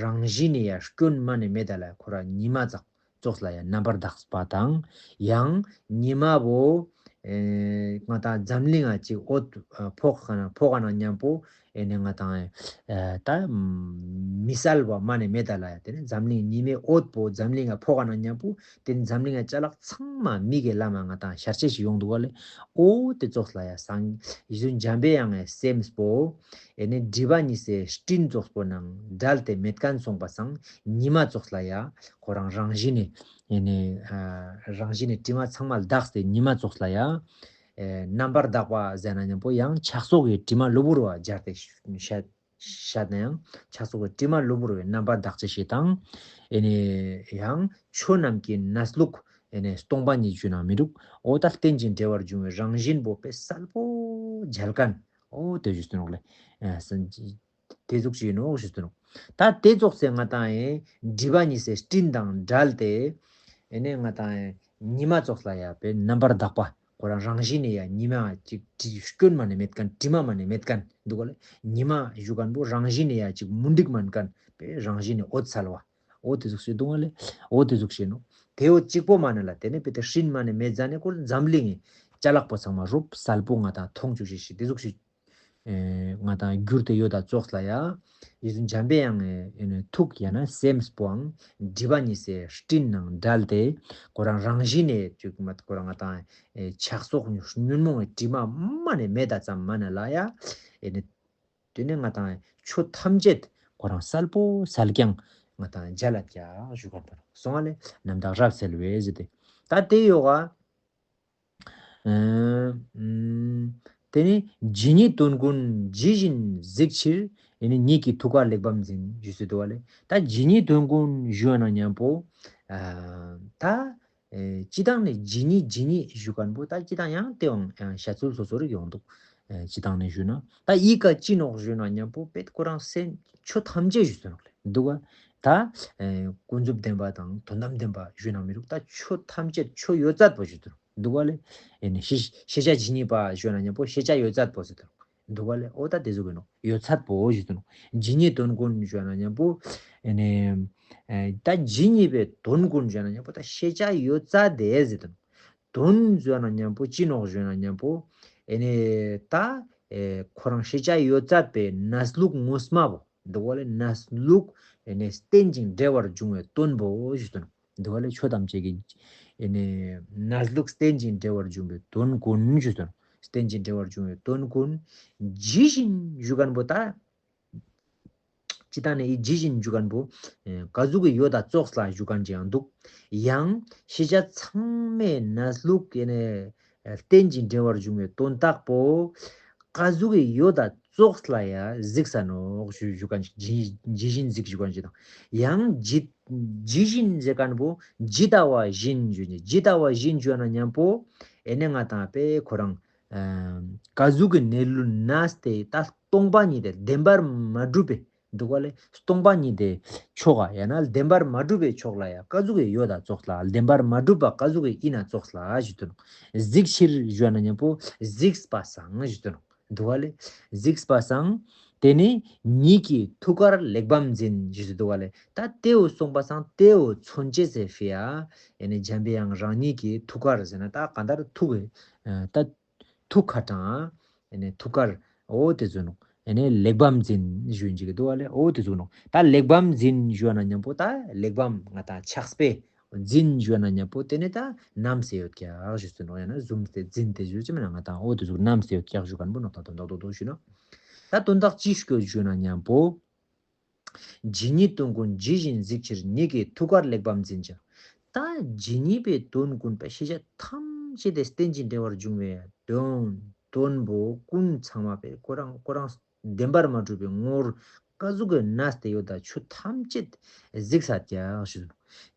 རང་བཞིན་ནས་ཡ་སྐྱོན་མ་ནས་མེད་ད་ལ་ཁོ་རང་ཉི་མ་ཙག་ཙོགས་ལ་ཡ་རྣམ་པར་དག་པ་དང་ཡང་ཉི་མ་བོ་ང་ཏང་འཛམ་གླིང་ང་གཅིག་འོད་ཕོག་ག་ན་ཕོག་ག་ན་མཉམ་པོ། ཨེ་ནས་ང་ཏང་ཨེ་ད་མི་གསལ་བ་མ་ནས་མེད་ད་ལ་ཡ། དེ་ནས་འཛམ་གླིང་ཉི་མའི་འོད་པོ་འཛམ་གླིང་ང་ཕོག་ག་ན་མཉམ་པོ་དེ་ནས་འཛམ་གླིང་ང་ཅ་ལག་ཚང་མ་མིག་གི་ལམ་ང་ཏང་ཤར་ཆེ་ཞིག་ཡོང་འདུག་ག་ལེ། ཨོ་དེ་ཙོགས་ལ་ཡ་སངས་རྒྱས་འཇམ་པའི་དབྱངས་སེམས་པོ་ཨེ་ནས་སྒྲིབ་པ་གཉིས་སེ་སྤྲིན་ཙོགས་པོ་ནང་འབྲལ་ཏེ་མེད་མཁན་སོང་པ་སང་ཉི་མ་ཙོགས་ལ་ཡ་ཁོ་རང་རང་བཞིན་ནས་ཨེ་ནས་རང་བཞིན་ནས་དྲི་མ་ཚང་མ་དག་སྟེ་ཉི་མ་ཙོགས་ལ་ཡ། རྣམ་པར་དག་པ་ཟེར་ན་མཉམ་པོ་ཡང་ཆགས་སོགས་ཀྱི་དྲི་མ་གློ་བུར་བ་སྦྱར་ཏེ་བཤད་བཤད་ན་ཡང་ཆགས་སོགས་ཀྱི་དྲི་མ་གློ་བུར་བའི་རྣམ་པར་དག་ཅེས་ཞེས་དང་། ཨེ་ནས་ཡང་ཆོས་རྣམས་ཀྱི་གནས་ལུགས་ཨེ་ནས་སྟོང་པ་ཉིད་བརྗོད་ན་མི་འགྲུབ། འོ་ད་རྟེན་ཅིང་འབྲེལ་བར་འབྱུང་བའི་རང་བཞིན་པོ་དཔེ་གསལ་པོ་མཇལ་མཁན་འོ་དེ་ཞུས་ཏེ་ནོག་ལེ། དེ་ཟུག་ཅིག་ཡིན་ནོ་ཞུས་ཏེ་ནོ། ད་དེ་ཙོགས་སེ་ང་ཏང་ཨེ་སྒྲིབ་པ་གཉིས་སེ་སྤྲིན་དང་བྲལ་ཏེ། ཨེ་ནས་ང་ཏང་ཨེ་ཉི་མ་ཙོགས་ལ་ཡ་པའི་རྣམ་པར་དག་པ་ཁོ་རང་རང་བཞིན་ནས་ཡ་ཉི་མ་ཅིག་དྲི་སྐྱོན་མ་ནས་མེད་མཁན་དྲི་མ་མ་ནས་མེད་མཁན་འདུག་ག་ལེ། ཉི་མ་ཞུ་མཁན་པོ་རང་བཞིན་ནས་ཡ་ཅིག་མུན་འདྲིག་མན་མཁན་པའི་རང་བཞིན་ནས་འོད་གསལ་བ། འོ་དེ་ཟུག་ཤེས་འདུག་ག་ལེ། འོ་དེ་ཟུག་ཤེས་ནོ། དེ་འོ་གཅིག་པོ་མ་ནས་ལ་དེ་ནས་པའི་དེ་སྤྲིན་མ་ནས་མེད་ཟ་ནས་ཁོ་འཛམ་གླིང་ཅ་ལག་པོ་ཚང་མ་རུབ་གསལ་པོ་ང་ཏང་མཐོང་བཅུག་ཤེས་ཤེས་དེ་ཟུག་ཤེས། ང་ཏང་གྱུར་ཏེ་ཡོད་ད་ཙོགས་ལ་ཡ། ཡེ་ཤུ་འཇམ་པའི་དབྱངས་ཐུགས་ཡ་ན་སེམས་པོའང་སྒྲིབ་པ་གཉིས་སེ་སྤྲིན་ནང་བྲལ་ཏེ་ཁོ་རང་རང་བཞིན་ནས་ཅིག་མ་ཁོ་རང་ང་ཏང་ཆགས་སོགས་ཉོན་མོངས་དྲི་མ་མ་ནས་མེད་ད་ཙམ་མ་ནས་ལ་ཡ། ཨེ་ནི་དེ་ནས་ང་ཏང་ཆོས་ཐམས་ཅད་ཁོ་རང་གསལ་པོ་གསལ་རྐྱང་ང་ཏང་མཇལ་ལ་རྒྱ་ཞུ་གར་དང་སོང་བ་ལས་རྣམ་དག་རབ་གསལ་བའི་ཟེར་ཏེ་ད་དེ་ཡོད་ག་དེ་ནི་ཇི་སྙེད་དོན་ཀུན་ཇི་བཞིན་གཟིགས་ཕྱིར། ཨེ་ནི་ཉིད་ཀྱི་ཐུགས་ཀར་གླེགས་བམ་འཛིན་ཞུས་སུ་འདུག་བ་ལས། ད་ཇི་སྙེད་དོན་ཀུན་ཞུ་བ་ན་མཉམ་པོ། ད་སྤྱི་བཏང་ནས་ཇི་སྙེད་ཇི་སྙེད་ཞུ་མཁན་པོ་ད་སྤྱི་བཏང་ཡང་དེའང་ཡང་བཤད་ཚུལ་སོ་སོ་རིགས་ཡོང་འདུག་ཨེ་སྤྱིར་བཏང་ནས་ཞུས་ན། ད་ཨི་ཀ་ཅི་ནོག་ཞུས་ན་མཉམ་པོ་དཔེ་ཁོ་རང་སེམས་ཆོས་ཐམས་ཅད་ཞུས་ཟེར་ནོག་ལེ། འདུག་ག་ད་ཨེ་ཀུན་རྫོབ་བདེན་པ་དང་དོན་དམ་བདེན་པ་ཞུས་ན་མི་རུག་ད་ཆོས་ཐམས་ཅད་ཆོས་ཡོད་ཚད་པོ་ཞུས་ཟེར་ནོག། འདུག་ག་ལེ། ཨེ་ནི་ཤེས་ཤེས་བྱ་ཇི་སྙེད་པ་ཞུས་ན་མཉམ་པོ་ཤེས་བྱ་ཡོད་ཚད་པོ་ཟེར་ནོག། འདུག་ག་ལེ། ཨོ་ད་དེ་ཟུག་གི་ནོག་ཡོད་ཚད་པོ་ཞུས་ཟེར་ནོག། ཇི་སྙེད་དོན་ཀུན་ཞུས་ན་མཉམ་པོ་ཨེ་ནི་ཨེ་ད་ཇི་སྙེད་པའི་དོན་ཀུན་ཞུས་ན་མཉམ་པོ་ད་ཤེས་བྱ་ཡོད་ཚད་དེ་ཟེར་ནོག། དོན་ཞུས་ན་མཉམ་པོ་ཅི་ནོག་ཞུས་ན་མཉམ་པོ་ཨེ་ནི་ད་ཨེ་ཁོ་རང་ཤེས་བྱ་ཡོད་ཚད་པའི་གནས་ལུགས་ངོ་མ་བོ། འདུག་ག་ལེ། གནས་ལུགས་ཨེ་ནི་བརྟེན་ཅིང་འབྲེལ་བར་འབྱུང་བའི་དོན་པོ་ཞུས་ཏེ་ནོག། འདུག་ག་ལེ། ཆོས་ཐམས་ཅད་ཀྱི་ཨེ་ནི་གནས་ལུགས་བརྟེན་ཅིང་འབྲེལ་བར་འབྱུང་བའི་དོན་ཀུན་ཞུས་ཏེ་ནོག། བརྟེན་ཅིང་འབྲེལ་བར་འབྱུང་བའི་དོན་ཀུན་ཇི་བཞིན་ཞུ་མཁན་པོ་ད། ཅི་ད་ནི་ཨི་ཇི་བཞིན་ཞུ་མཁན་པོ། ཨེ་ག་ཟུག་གི་ཡོད་ད་ཙོགས་ལ་ཞུ་མཁན་ཅིག་ཡང་འདུག། ཡང་ཤེས་བྱ་ཚང་མའི་གནས་ལུགས་ཀྱི་ནི་བརྟེན་ཅིང་འབྲེལ་བར་འབྱུང་བའི་དོན་དག་པོ། ག་ཟུག་གི་ཡོད་ད་ཙོགས་ལ་ཡ་གཟིགས་ས་ནོག་ཞུ་ཞུ་མཁན་ཅིག། ཇི་ཇི་བཞིན་གཟིགས་ཞུ་མཁན་ཅིག་དང་། ཡང་ཇི་ཇི་བཞིན་ཟེར་མཁན་པོ་ཇི་ལྟ་བ་བཞིན་ཞུ་ནི། ཇི་ལྟ་བ་བཞིན་ཞུ་ན་མཉམ་པོ་ཨེ་ནི་ང་དང་པས་ཁོ་རང་ཨ་ག་ཟུག་གི་གནས་ལུགས་ན་སྟེ་ད་སྟོང་པ་ཉིད་དེ་བདེན་པར་མ་གྲུབ་པའི། འདུག་ག་ལེ། སྟོང་པ་ཉིད་དེ་ཕྱོགས་ཨ་ཡང་ན་བདེན་པར་མ་གྲུབ་པའི་ཕྱོགས་ལ་ཡང་ག་ཟུག་གི་ཡོད་ད་ཙོགས་ལ། བདེན་པར་མ་གྲུབ་པ་ག་ཟུག་གི་ཡིན་ན་ཙོགས་ལ་ཞུ་དོ་ནོག། གཟིགས་ཕྱིར་ཞུ་ན་མཉམ་པོ་གཟིགས་པ་སང་ཞུ་དོ་ནོག། འདུག་ག་ལེ། གཟིགས་པ་སང་། དེ་ནས་ཉིད་ཀྱི་ཐུགས་ཀར་གླེགས་བམ་འཛིན་ཞུ་དོ། འདུག་ག་ལེ། ད་དེའུ་སོང་པ་སང་དེའུ་མཚོན་བྱེད་ཟེར་ཕི་ཡ། ཨེ་ནི་འཇམ་པའི་དབྱངས་རང་ཉིད་ཀྱི་ཐུགས་ཀར་ཟེར་ན་ད་གང་ལྟར་ཐུགས་ཀྱི་ད། ཐུགས་ཁ་དྲང་། ཨེ་ནས་ཐུགས་ཀར། ཨོ་དེ་ཚོ་ནོག། ཨེ་ནས་གླེགས་བམ་འཛིན་ཞུ་ཡིན་ཅིག་འདུག་ག་ལེ། ཨོ་དེ་ཚོ་ནོག། ད་གླེགས་བམ་འཛིན་ཞུ་ན་མཉམ་པོ་ད་གླེགས་བམ་ང་དང་ཕྱག་དཔེ་འཛིན་ཞུ་ན་མཉམ་པོ་དེ་ནས་ད་བསྣམས་ཏེ་ཡོད་ཀྱག་ཞུ་ཚུལ་ནོག། ཡང་ན་བཟུང་སྟེ་འཛིན་ཏེ་ཞུ་ཅི་མིན་ན་ང་དང་ཨོ་དེ་ཚོ་བསྣམས་ཏེ་ཡོད་ཀྱག་ཞུ་མཁན་པོ་ནོག། ད་དོན་དག་རྡོག་རྡོག་ཞུ་ན། ད་དོན་དག་ཅི་ཞུ་ཞུ་ན་མཉམ་པོ། ཇི་སྙེད་དོན་ཀུན་ཇི་བཞིན་གཟིགས་ཕྱིར་ཉིད་ཀྱི་ཐུགས་ཀར་གླེགས་བམ་འཛིན་ཅིང་། ད་ཇི་སྙེད་པའི་དོན་ཀུན་པའི་ཤེས་བྱ་ཐམས་ཅད་དེ་བརྟེན་ཅིང་འབྲེལ་བར་འབྱུང་བའི་དོན་དོན་པོ་ཀུན་ཚང་མ་པའི་ཁོ་རང་ཁོ་རང་བདེན་པར་མ་གྲུབ་པའི་ངོ་བོར་ག་ཟུག་གི་གནས་ཏེ་ཡོད་ད་ཆོས་ཐམས་ཅད་གཟིགས་ས་ཀྱག་ཞུ་དོ།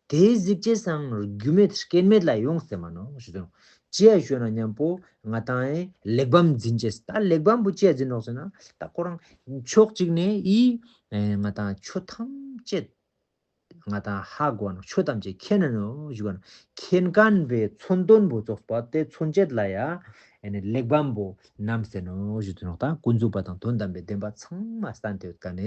དེ་གཟིགས་བྱེད་སང་རྒྱུ་མེད་རྐྱེན་མེད་ལ་ཡོངས་ཏེ་མ་ནོག་ཞུ་དོ། ཅི་ཡ་ཞུ་ན་མཉམ་པོ་ང་དང་ཨེ་གླེགས་བམ་འཛིན་བྱེད། ད་གླེགས་བམ་པོ་ཅི་ཡ་འཛིན་ནོག་ཟེར་ན། ད་ཁོ་རང་ཕྱོགས་གཅིག་ནས་ཨི་ཨེ་ང་དང་ཆོས་ཐམས་ཅད་ང་དང་ཧ་གོ་ནོག། ཆོས་ཐམས་ཅད་མཁྱེན་ན་ནོག་ཞུ་ག་ནོག། མཁྱེན་མཁན་པའི་མཚོན་དོན་པོ་ཙོགས་པ་དེ་མཚོན་བྱེད་ལ་ཡ་ཨེ་ནི་གླེགས་བམ་པོ་བསྣམས་ཏེ་ནོག་ཞུ་དོ་ནོག། ད་ཀུན་རྫོབ་པ་དང་དོན་དམ་པའི་བདེན་པ་ཚང་མ་བསྟན་ཏེ་ཡོད་ཀ་ནས་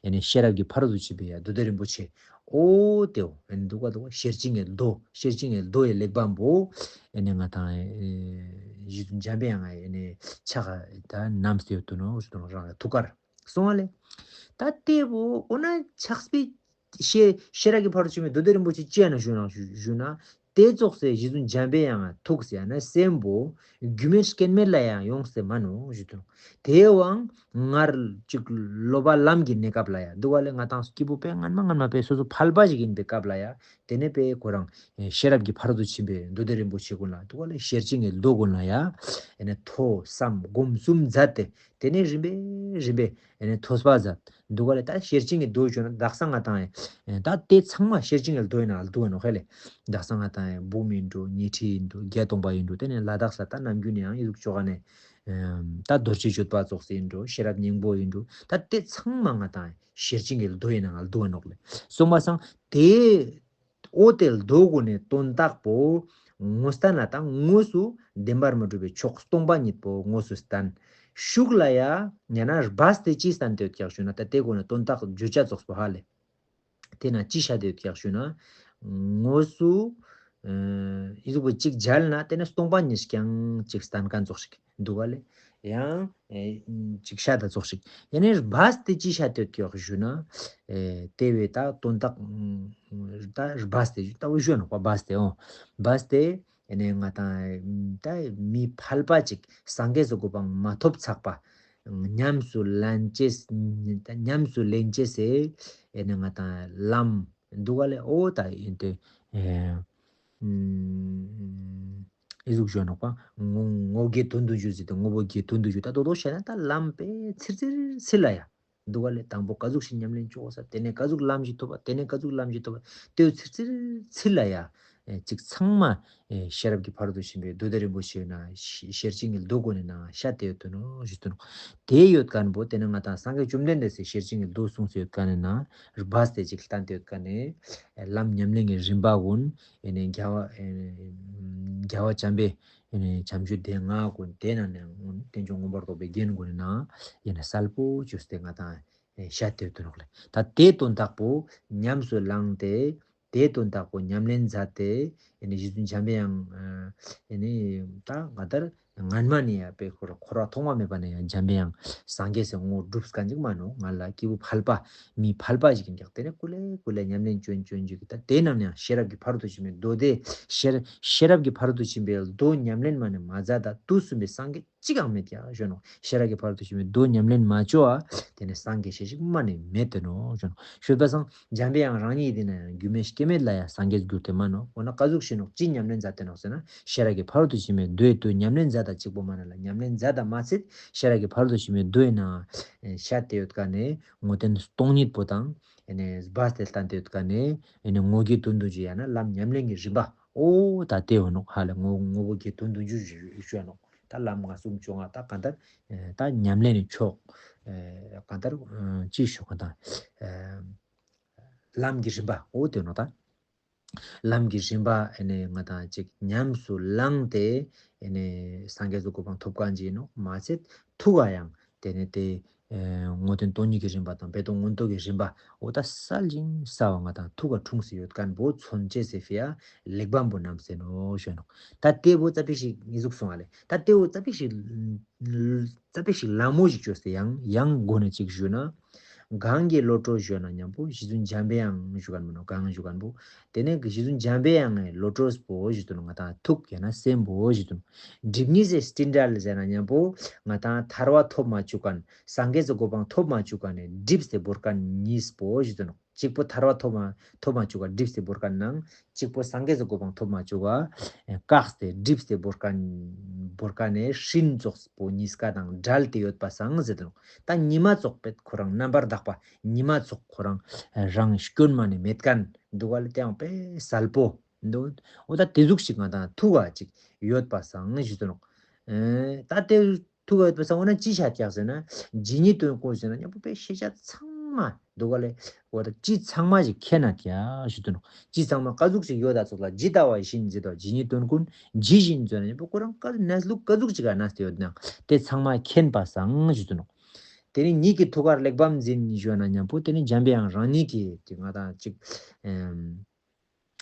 ཨེ་ནི་ཤེས་རབ་ཀྱི་ཕ་རོལ་ཏུ་ཕྱིན་པའི་ཡ་མདོ་སྡེ་རིན་པོ་ཆེ། ཨོ་དེའོ། ཨེ་ནི་འདུག་ག་འདུག་ག་ཤེར་ཕྱིན་གྱི་མདོ། ཤེར་ཕྱིན་གྱི་མདོ་ཡི་གླེགས་བམ་པོ། ཨེ་ནི་ང་དང་ཨེ་ཡུལ་འཇམ་པའི་དབྱངས་ཨེ་ནི་ཕྱག་ད་བསྣམས་ཏེ་ཡོད་དོ་ནོག་ཞུ་དོ་ནོག། རང་ལ་ཐུགས་ཀར་སོང་བ་ལེ། ད་ལྟེ་བོ་འོ་ན་ཕྱག་དཔེ་ཤེ་ཤེས་རབ་ཀྱི་ཕ་རོལ་ཏུ་ཕྱིན་པའི་མདོ་སྡེ་རིན་པོ་ཆེ་ཅི་ཡང་ན་ཞུ་ན་ཞུ་ན། དེ་ཙོགས་སེ་རྗེ་བཙུན་འཇམ་པའི་དབྱངས་ཐུགས་སེ་ཡང་ན་སེམས་པོ་རྒྱུ་མེད་རྐྱེན་མེད་ལ་ཡང་ཡོངས་སེ་མ་ནོག་ཞུ་དོ། དེའང་སྔར་ཅིག་སློབ་པ་ལམ་གྱི་གནས་སྐབས་ལ་ཡང་འདུག་ག་ལེ། ང་དང་སྐྱེས་བུ་དཔེ་སྔན་མ་སྔན་མ་དཔེ་སོ་སོ་ཕལ་པ་ཞིག་ཡིན་པའི་སྐབས་ལ་ཡང་དེ་ནས་དཔེ་ཁོ་རང་ཤེས་རབ་ཀྱི་ཕ་རོལ་ཏུ་ཕྱིན་པའི་མདོ་སྡེ་རིན་པོ་ཆེ་ཀུན་ལ་འདུག་ག་ལེ། ཤེར་ཕྱིན་གྱི་མདོ་ཀུན་ལ་ཡང་ཨེ་ནི་ཐོས་བསམ་སྒོམ་གསུམ་མཛད་དེ། དེ་ནས་རིམ་པས་རིམ་པས་ཨེ་ནི་ཐོས་པ་མཛད། འདུག་ག་ལེ། ད་ཤེར་ཕྱིན་གྱི་མདོ་ཞུ་ན་དག་ས་ང་དང་ཨེ་ད་དེ་ཚང་མ་ཤེར་ཕྱིན་གྱི་མདོ་ཡི་ནང་ལ་འདུག་ག་ནོག་ཧེ་ལེ། དག་ས་ང་དང་ཨེ་འབུམ་ཡིན་འགྲོ། ཉི་ཁྲི་ཡིན་འགྲོ། བརྒྱད་སྟོང་པ་ཡིན་འགྲོ། དེ་ནས་ལ་དྭགས་ས་ད་ནམ་རྒྱུན་ནས་ཡང་ཨི་ཟུག་ཅོ་ག་ནས་ཨེམ་ད་རྡོ་རྗེ་གཅོད་པ་ཙོགས་སེ་ཡིན་འགྲོ། ཤེས་རབ་སྙིང་པོ་ཡིན་འགྲོ། ད་དེ་ཚང་མ་ང་དང་ཨེ་ཤེར་ཕྱིན་གྱི་མདོ་ཡི་ནང་ལ་འདུག་ག་ནོག་ལེ། སོང་པ་སང་དེ། ཨོ་དེ་མདོ་ཀུན་ནས་དོན་དག་པོ་ངོ་བསྟན་ན་ད་དངོས་སུ་བདེན་པར་མ་གྲུབ་པའི་ཕྱོགས་སྟོང་པ་ཉིད་པོ་དངོས་སུ་བསྟན། ཤུགས་ལ་ཡ་ཡང་ན་སྦས་ཏེ་ཅི་བསྟན་ཏེ་ཡོད་ཀྱག་ཞུ་ན། ད་དེ་ཀུན་ནས་དོན་དག་བརྗོད་བྱ་ཙོགས་པོ་ཧ་ལེ། དེ་ན་ཅི་བཤད་དེ་ཡོད་ཀྱག་ཞུ་ན། དངོས་སུ་ཨེ་ཨི་ཟུག་པོ་གཅིག་མཇལ་ན་དེ་ནས་སྟོང་པ་ཉིད་ཀྱང་གཅིག་བསྟན་མཁན་ཙོགས་ཤིག་འདུག་ག་ལེ། ཡང་ཨེ་ཅིག་ཤ་ད་ཙོགས་ཤིག་ཡང་ནས་སྦས་ཏེ་ཅི་ཤ་དོད་ཀྱོག་ཞུ་ན། ཨེ་དེ་བས་ད་དོན་དག་ད་སྦས་ཏེ་ད་འུ་ཞུ་ནོག་པ་སྦས་ཏེ་ཨོ། སྦས་ཏེ་ཡང་ནས་ང་དང་ད་མི་ཕལ་པ་ཅིག་སངས་རྒྱས་སུ་གོ་འཕང་མ་ཐོབ་ཚག་པ། ཉམས་སུ་ལེན་ཅེས་ཉམས་སུ་ལེན་ཅེས་སེ་ཡང་ནས་ང་དང་ལམ་འདུག་ག་ལེ། ཨོ་ད་ཡིན་ཏེ། ཨེ་ཨུམ་ཨི་ཟུག་ཞུ་ནོག་པ། ངོ་ངོ་བརྒྱད་དོན་བདུན་ཅུ་ཟེར་ཏེ་ངོ་བོ་བརྒྱད་དོན་བདུན་ཅུ་ད་དོ་དོ་བཤད་ན་ད་ལམ་པའི་ཚིར་ཚིར་ཚིར་ལ་ཡ། འདུག་ག་ལས། དང་པོ་ག་ཟུག་ཞིག་ཉམས་ལེན་བཅོ་ས། དེ་ནས་ག་ཟུག་ལམ་ཞིག་ཐོབ་པ། དེ་ནས་ག་ཟུག་ལམ་ཞིག་ཐོབ་པ། དེའུ་ཚིར་ཚིར་ཚིར་ལ་ཡ། ཨེ་ཅིག་ཚང་མ་ཨེ་ཤེས་རབ་ཀྱི་ཕ་རོལ་ཏུ་ཕྱིན་པའི་མདོ་སྡེ་རིན་པོ་ཆེ་ན་ཤེར་ཕྱིན་གྱི་མདོ་སྒོ་ནས་ན་བཤད་དེ་ཡོད་དོ་ནོ་ཞུ་དོ་ནོ། དེ་ཡོད་མཁན་པོ་དེ་ནས་ང་དང་སངས་རྒྱས་བཅོམ་ལྡན་འདས་སི་ཤེར་ཕྱིན་གྱི་མདོ་གསུངས་སུ་ཡོད་མཁན་ནི་ན་སྦས་ཏེ་ཅིག་བསྟན་ཏེ་ཡོད་མཁན་ནི་ལམ་ཉམས་ལེན་གྱི་རིམ་པ་ཀུན་ཨེ་ནས་རྒྱལ་བ་ཨེ་རྒྱལ་བ་བྱམས་པའི་ཨེ་ནས་བྱམས་ཆོས་སྡེ་ལྔ་ཀུན་དེ་ནང་ནས་དལ་འབྱོར་མངོན་པར་རྫོགས་པའི་རྒྱན་ཀུན་ནི་ན་ཨེ་ནས་གསལ་པོ་བཅོས་ཏེ་ང་དང་བཤད་དེ་ཡོད་དོ་ནོ་ལས། ད་དེ་དོན་དག་པོ་ཉམས་སུ་བླངས་ཏེ། དེ་དོན་དག་པོ་ཉམས་ལེན་མཛད་དེ། ཨེ་ནི་རྗེ་བཙུན་འཇམ་པའི་དབྱངས་ཨེ་ནི་ད་ང་ལྟར་སྔན་མ་ནས་ཡང་དཔེ་འཁོར་འཁོར་བ་ཐོག་མ་མེད་པ་ནས་ཡང་འཇམ་པའི་དབྱངས་སངས་རྒྱས་སུ་ངོ་སྒྲུབ་མཁན་ཅིག་མ་ནོ། ང་ལ་སྐྱེས་བུ་ཕལ་པ་མི་ཕལ་པ་ཞིག་ཡིན་ཀྱང་དེ་ནས་ཀུ་ལེ་ཀུ་ལེ་ཉམས་ལེན་བཅོ་བཅོ་འཇུག་གི། ད་དེ་རྣམས་ཡང་ཤེས་རབ་ཀྱི་ཕ་རོལ་ཏུ་ཕྱིན་པའི་མདོ་སྡེ་ཤེས་ཤེས་རབ་ཀྱི་ཕ་རོལ་ཏུ་ཕྱིན་པའི་མདོ་ཉམས་ལེན་མ་ནས་མ་མཛད་ད་དུས་གསུམ་པའི་སངས་རྒྱས་གཅིག་ཀྱང་མེད་ཀྱང་ཞུ་ནོ། ཤེས་རབ་ཀྱི་ཕ་རོལ་ཏུ་ཕྱིན་པའི་མདོ་ཉམས་ལེན་མ་བཅོ་བ་དེ་ནས་སངས་རྒྱས་ཞེས་ཞིག་མ་ནས་མེད་དེ་ནོ་ཞུ་ནོ། ཞུས་པ་སང་འཇམ་པའི་དབྱངས་རང་ཉིད་དེ་ན་ཡང་རྒྱུ་མེད་སྐྱེ་མེད་ལ་ཡང་སངས་རྒྱས་གྱུར་ཏེ་མ་ནོ། འོ་ན་ག་ཟུག་ཞུ་ནོ། ཅི་ཉམས་ལེན་མཛད་དེ་ནོ་ཟེར་ན་ཤེས་རབ་ཀྱི་ཕ་རོལ་ཏུ་ཕྱིན་པའི་མདོའི་དུས་ཉམས་ལེན་མཛད་ད་གཅིག་པོ་མ་ན་ལ་ཉམས་ལེན་མཛད་ད་མ་ཚད་ཤེས་རབ་ཀྱི་ཕ་རོལ་ཏུ་ཕྱིན་པའི་མདོའི་ནང་བཤད་དེ་ཡོད་ཀ་ནས་ངོ་དེ་ནི་སྟོང་ཉིད་པོ་དང་ཨེ་ནས་སྦས་ཏེ་བསྟན་ཏེ་ཡོད་ཀ་ནས་ཨེ་ནས་ངོ་བརྒྱད་དོན་བདུན་ཅུ་ཡང་ན་ལམ་ཉམས་ལེན་གྱི་རིམ་པ་འོ་ད་དེ་འོ་ནོ་ཧ་ལས་ངོ་ངོ་བོ་བརྒྱད་དོན་བདུན་ཅུ་ཞུ་ཡ་ནོ། ད་ལམ་ལྔ་གསུམ་བཅོ་ལྔ་ད་གང་ལྟར་ཨེ་ད་ཉམས་ལེན་ནི་ཕྱོགས་ཨེ་གང་ལྟར་ཨེ་ཅི་ཞུ་གང་ལྟར་ཨེ་ལམ་གྱི་རིམ་པ་འོ་དེ་ནོ་ད། ལམ་གྱི་རིམ་པ་ཨེ་ནས་ང་དང་ཅིག་ཉམས་སུ་བླངས་ཏེ་ཨེ་ནས་སངས་རྒྱས་སུ་གོ་འཕང་ཐོབ་མཁན་ཅིག་ཡིན་ནོ། མ་ཚད་ཐུགས་ཀ་ཡང་དེ་ནས་དེ་ཨེ་དངོས་བསྟན་སྟོང་ཉིད་ཀྱི་རིམ་པ་དང་སྦས་དོན་མངོན་རྟོགས་ཀྱི་རིམ་པ་འོ་ད་གསལ་ཞིང་གསལ་བ་ང་དང་ཐུགས་ཀ་འཁྲུངས་སུ་ཡོད་མཁན་པོ་མཚོན་བྱེད་ཟེར་ཕི་ཡ་གླེགས་བམ་པོ་རྣམས་ཟེར་ནོ་ཞུ་ནོ། ད་དེ་བོ་ཙ་པིག་ཞིག་ངེས་ཟུག་སོང་བ་ལས། ད་དེ་བོ་ཙ་པིག་ཞིག་ཙ་པིག་ཞིག་ལ་མོ་ཞིག་བཅོས་ཏེ་ཡང་ཡང་སྒོ་ནས་ཅིག་ཞུས་ན། གང་གི་བློ་གྲོས་ཞུ་ན་མཉམ་པོ་རྗེ་བཙུན་འཇམ་པའི་དབྱངས་ཞུ་མཁན་མིན་ནོ། གང་ཞུ་མཁན་པོ། དེ་ནས་རྗེ་བཙུན་འཇམ་པའི་དབྱངས་ཀྱི་བློ་གྲོས་པོ་ཞུ་དུ་ནོ། ང་དང་ཐུགས་ཡང་ན་སེམས་པོ་ཞུ་དུ་ནོ། སྒྲིབ་གཉིས་སེ་སྤྲིན་བྲལ་ཟེར་ན་མཉམ་པོ་ང་དང་ཐར་བ་ཐོབ་མ་བཅུག་མཁན་སངས་རྒྱས་སུ་གོ་འཕང་ཐོབ་མ་བཅུག་མཁན་ནས་སྒྲིབ་སྟེ་བོར་མཁན་གཉིས་པོ་ཞུ་དུ་ནོ། གཅིག་པོ་ཐར་བ་ཐོབ་མ་ཐོབ་མ་བཅུག་ག་སྒྲིབ་སྟེ་བོར་མཁན་ནང་གཅིག་པོ་སངས་རྒྱས་སུ་གོ་འཕང་ཐོབ་མ་བཅུག་ག་བཀག་སྟེ་སྒྲིབ་སྟེ་བོར་མཁན་བོར་མཁན་ནས་སྤྲིན་ཙོགས་པོ་གཉིས་ཀ་དང་བྲལ་ཏེ་ཡོད་པ་སང་ཟེར་དུ་ནོ། ད་ཉི་མ་ཙོགས་པད་ཁོ་རང་རྣམ་པར་དག་པ་ཉི་མ་ཙོགས་ཁོ་རང་རང་སྐྱོན་མ་ནས་མེད་མཁན་འདུག་ག་ལ་དེའང་དཔེ་གསལ་པོ་འདུག་འོ་ད་དེ་ཟུག་ཞིག་ང་དང་ཐུགས་ཀ་ཅིག་ཡོད་པ་སང་ཞུ་དུ་ནོ། ཨེ་ད་དེ་ཐུགས་ཀ་ཡོད་པ་སང་འོ་ན་ཅི་བྱ་ཀྱག་ཟེར་ན་ཇི་སྙེད་དོན་ཀུན་ཟེར་ན་མཉམ་པོ་དཔེ་ཤེས་བྱ་ཚང་མ་འདུག་ག་ལས་འོ་ད་ཅི་ཚང་མ་ཞིག་མཁྱེན་ན་ཀྱག་ཞུ་དུ་ནོ། ཅི་ཚང་མ་ག་ཟུག་ཞིག་ཡོད་ད་ཚོགས་ལ་ཇི་ལྟ་བ་བཞིན་ཟེར་དོ་ཇི་སྙེད་དོན་ཀུན་ཇི་བཞིན་ཟེར་ན་མཉམ་པོ་ཁོ་རང་ག་གནས་ལུགས་ག་ཟུག་ཅིག་ག་གནས་ཏེ་ཡོད་ན་དེ་ཚང་མ་མཁྱེན་པ་སང་ཞུ་དུ་ནོ། དེ་ནི་ཉིད་ཀྱི་ཐུགས་ཀར་གླེགས་བམ་འཛིན་ཞུ་ན་མཉམ་པོ་དེ་ནི་འཇམ་པའི་དབྱངས་རང་ཉིད་ཀྱིས་དེ་ང་དང་ཅིག་ཨེམ།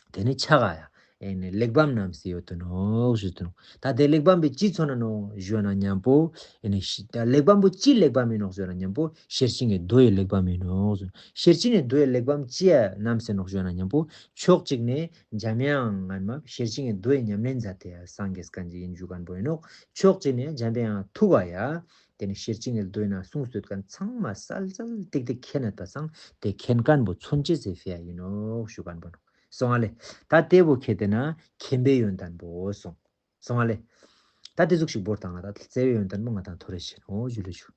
དེ་ནི་ཕྱག་ག་ཡ། ཨེ་ནི་གླེགས་བམ་རྣམས་སུ་ཡོད་དོ་ནོ་ཞུ་དོ་ནོ། ད་དེ་གླེགས་བམ་པའི་ཅི་མཚོན་ན་ནོ་ཞུ་ན་མཉམ་པོ། ཨེ་ནི་ཤི་ད་གླེགས་བམ་པོ་ཅི་གླེགས་བམ་ཡིན་ནོ་ཞུ་ན་མཉམ་པོ་ཤེར་ཕྱིན་གྱི་མདོ་ཡི་གླེགས་བམ་ཡིན་ནོ་ཞུ། ཤེར་ཕྱིན་གྱི་མདོ་ཡི་གླེགས་བམ་ཅི་ཡ་རྣམས་སུ་ནོ་ཞུ་ན་མཉམ་པོ། ཕྱོགས་གཅིག་ནས་འཇམ་དབྱངས་སྔན་མ་ཤེར་ཕྱིན་གྱི་མདོ་ཡི་ཉམས་ལེན་མཛད་དེ་ཡ་སངས་རྒྱས་མཁན་ཅིག་ཡིན་ཞུ་མཁན་པོ་ཡིན་ནོ། ཕྱོགས་གཅིག་ནས་འཇམ་པའི་དབྱངས་ཐུགས་ཀ་ཡ། དེ་ནི་ཤེར་ཕྱིན་གྱི་མདོ་ཡི་ནང་གསུངས་སོད་མཁན་ཚང་མ་གསལ་གསལ་ཏིག་ཏིག་མཁྱེན་ན་ད་སང་དེ་མཁྱེན་མཁན་པོ་མཚོན་བྱེད་ཟེར་ཕི་ཡ་ཡིན་ནོ་ཞུ་མཁན་པོ་ནོ། སོང་ང་ལེ། ད་དེ་བོ་ཁྱེད་དེ་ན་མཁྱེན་པའི་ཡོན་ཏན་པོ་སོང་། སོང་ང་ལེ། ད་དེ་ཟུག་ཞིག་བོར་དང་ང་ད་བརྩེ་བའི་ཡོན་ཏན་པོ་ང་དང་ཐོ་རེ་བྱེད་ནོ་ཞུ་ལེ་ཞུ།